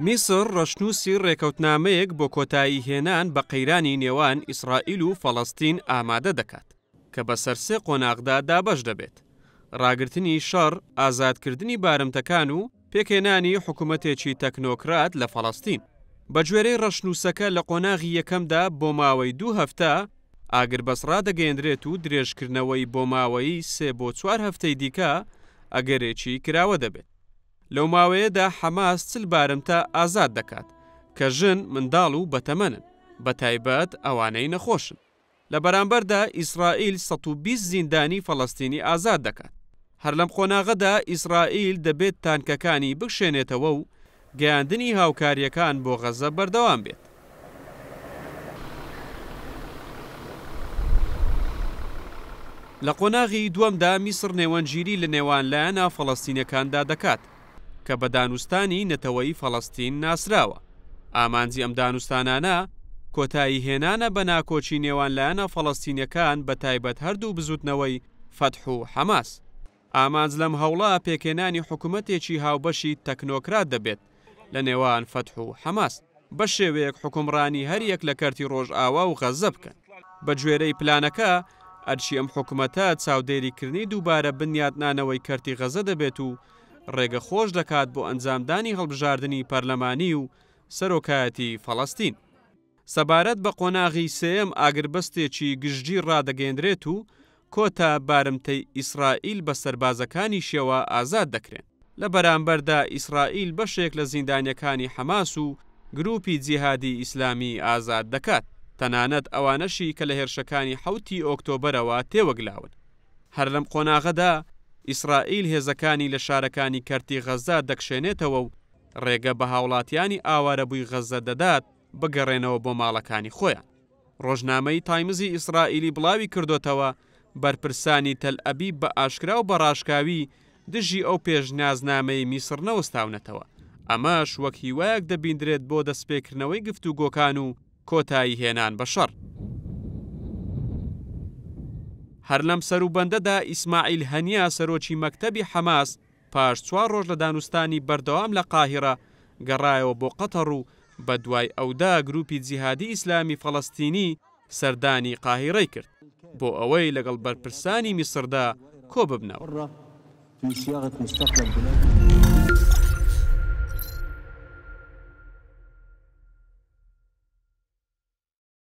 میسڕ ڕەشنووسی ڕێکەوتنامەیەک بۆ کۆتایی هێنان بە قەیرانی نێوان ئیسرائیل و فەڵەستین ئامادە دەکات، کە بەسەر سێ قۆناغدا دابەش دەبێت، ڕاگرتنی شەڕ، ئازادکردنی بارمتەکان و پێکهێنانی حکومەتێکی تەکنۆکرات لە فەڵەستین. بەگوێرەی ڕەشنووسەکە لە قۆناغی یەکەمدا بۆ ماوەی دوو هەفتە ئاگربەست ڕادەگەیەندرێت و درێژکردنەوەی بۆ ماوەی سێ بۆ چوار هەفتەی دیکە ئەگەرێکی کراوە دەبێت. لەو ماوەیەدا حەماس 40 بارمتە ئازاد دەکات کە ژن، منداڵ و بەتەمەنن، بەتایبەت ئەوانەی نەخۆشن. لە بەرامبەردا ئیسرائیل 120 زیندانی فەڵەستینی ئازاد دەکات. هەر لەم قۆناغەدا ئیسرائیل دەبێت تانکەکانی بکشێنێتەوە و گەیاندنی هاوکارییەکان بۆ غەززە بەردەوام بێت. لە قۆناغی دووەمدا میسڕ نێوەندگیری لە نێوان لایەنە فەڵەستینیەکاندا دەکات کە بە دانوستانی نەتەوەیی فەڵەستین ناسراوە. ئامانجی ئەم دانوستانانە کۆتایی هێنانە بە ناکۆکی نێوان لایەنە فەڵەستینیەکان بە تایبەت هەردوو بزوتنەوەی فەتح و حەماس. ئامانج لەم هەوڵە پێکهێنانی حکومەتێکی هاوبەشی تەکنۆکرات دەبێت لە نێوان فەتح و حەماس، بە شێوەیەک حوکمڕانی هەریەک لە کەرتی ڕۆژئاوا و غەززە بکەن. بە گوێرەی پلانەکە، ئەرکی ئەم حکومەتە چاودێریکردنی دووبارە بنیاتنانەوەی کەرتی غەززە دەبێت و ڕێگە خۆش دەکات بۆ ئەنجامدانی هەڵبژاردنی پەرلەمانی و سەرۆکایەتی فەڵەستین. سەبارەت بە قۆناغی سێیەم ئاگربەستێکی گشتگیر ڕادەگەیەندرێت و کۆتا بارمتەی ئیسرائیل بە سەربازەکانیشیەوە ئازاد دەکرێن. لە بەرامبەردا ئیسرائیل بەشێک لە زیندانیەکانی حەماس و گروپی جیهادی ئیسلامی ئازاد دەکات، تەنانەت ئەوانەشی کە لە هێرشەکانی حەوتی ئۆکتۆبەرەوە تێوەگلاون. هەر لەم قۆناغەدا ئیسرائیل هێزەکانی لە شارەکانی کەرتی غەززە دەکشێنێتەوە و ڕێگە بە هاوڵاتیانی ئاوارەبووی غەززە دەدات بگەڕێنەوە بۆ ماڵەکانی خۆیان. ڕۆژنامەی تایمزی ئیسرائیلی بڵاوی کردۆتەوە، بەرپرسانی تەلئەبیب بە ئاشکرا و بە ڕاشکاوی دژی ئەو پێشنیازنامەی میسڕ نەوەستاونەتەوە، ئەمەش وەک هیوایەک دەبیندرێت بۆ دەستپێکردنەوەی گفتوگۆکان و کۆتایی هێنان بە شەڕ. هەر لەم سەروبەندەدا ئیسماعیل هەنیە سەرۆکی مەکتەبی حەماس پاش چوار ڕۆژ لە دانوستانی بەردەوام لە قاهیرە گەڕایەوە بۆ قەتەڕ و بە دوای ئەودا گروپی جیهادی ئیسلامی فەڵەستینی سەردانی قاهیرەی کرد بۆ ئەوەی لەگەڵ بەرپرسانی میسردا کۆببنەوە.